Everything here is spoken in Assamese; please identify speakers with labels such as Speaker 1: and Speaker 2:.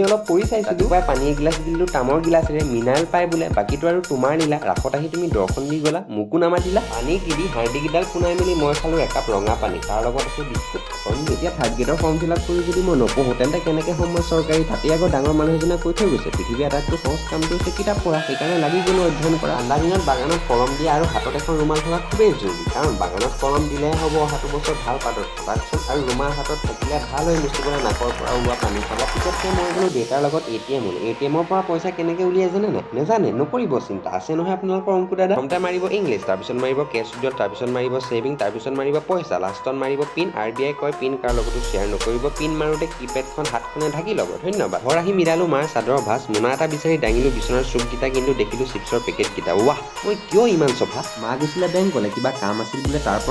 Speaker 1: অলপ কৰি চাইছিলোঁ। ৰাতিপুৱাই পানী এগিলাচ দিলোঁ তামৰ গিলাচেৰে, মিনাৰেল পাই বোলে। বাকীটো আৰু তোমাৰ লীলা, ৰাসত আহি তুমি দৰ্শন দি গ'লা, মোকো নামাতিলা। পানী কিদি হাৰ্ডিকেইডাল পোনাই মেলি মই খালোঁ একাপ ৰঙা পানী, তাৰ লগত আছে বিস্কুট এখন। এতিয়া থাৰ্ড গ্ৰেডৰ ফৰ্ম ফিল আপ কৰি যদি মই নপঢ়োঁ, তেন্তে কেনেকৈ হ'ম মই চৰকাৰী? তাতেই আকৌ ডাঙৰ মানুহ এজনে কৈ থৈ গৈছে, পৃথিৱীৰ আটাইতকৈ সহজ কামটো হৈছে কিতাপ পঢ়া। সেইকাৰণে লাগি গ'লো অধ্যয়ন কৰা। ঠাণ্ডা দিনত বাগানত কলম দিয়া আৰু হাতত এখন ৰুমাল থকা খুবেই জৰুৰী, কাৰণ বাগানত কলম দিলেহে হ'ব অহাটো বছৰ ভাল পাতৰ প্ৰডাকশ্যন আৰু ৰুমাল হাতত থাকিলে ভাল হৈ মুচিবলৈ নাকৰ পৰা ওলোৱা পানী। অলপ পিছতকৈ মই গ'লো দেউতাৰ লগত এ.টি.এমলৈ। এ.টি.এমৰ পৰা পইচা কেনেকৈ উলিয়াই জানে নাই? নেজানে? নকৰিব চিন্তা, আছে নহয় আপোনালোকৰ অংকু দাদা। প্ৰথমতে মাৰিব ইংলিছ, তাৰপিছত মাৰিব কেছ উইড্ৰল, তাৰপিছত মাৰিব ছেভিং, তাৰপিছত মাৰিব পইচা, লাষ্টত মাৰিব পিন। আৰ.বি.আই কয়, পিন কাৰ লগতো শ্বেয়াৰ নকৰিব। পিন মাৰোঁতে কিপেডখন হাতখনে ঢাকি ল'ব। ধন্যবাদ। ঘৰ আহি মিলালো মাৰ চাদৰৰ ভাঁজ। মোনা এটা বিচাৰি দাঙিলো বিচনাৰ চুককেইটা, কিন্তু দেখিলো চিপছৰ পেকেটকেইটা। ৱাহ, মই কিয় ইমান চফা? মা গৈছিলে বেংকলৈ, কিবা কাম আছিল বোলে। তাৰ পৰা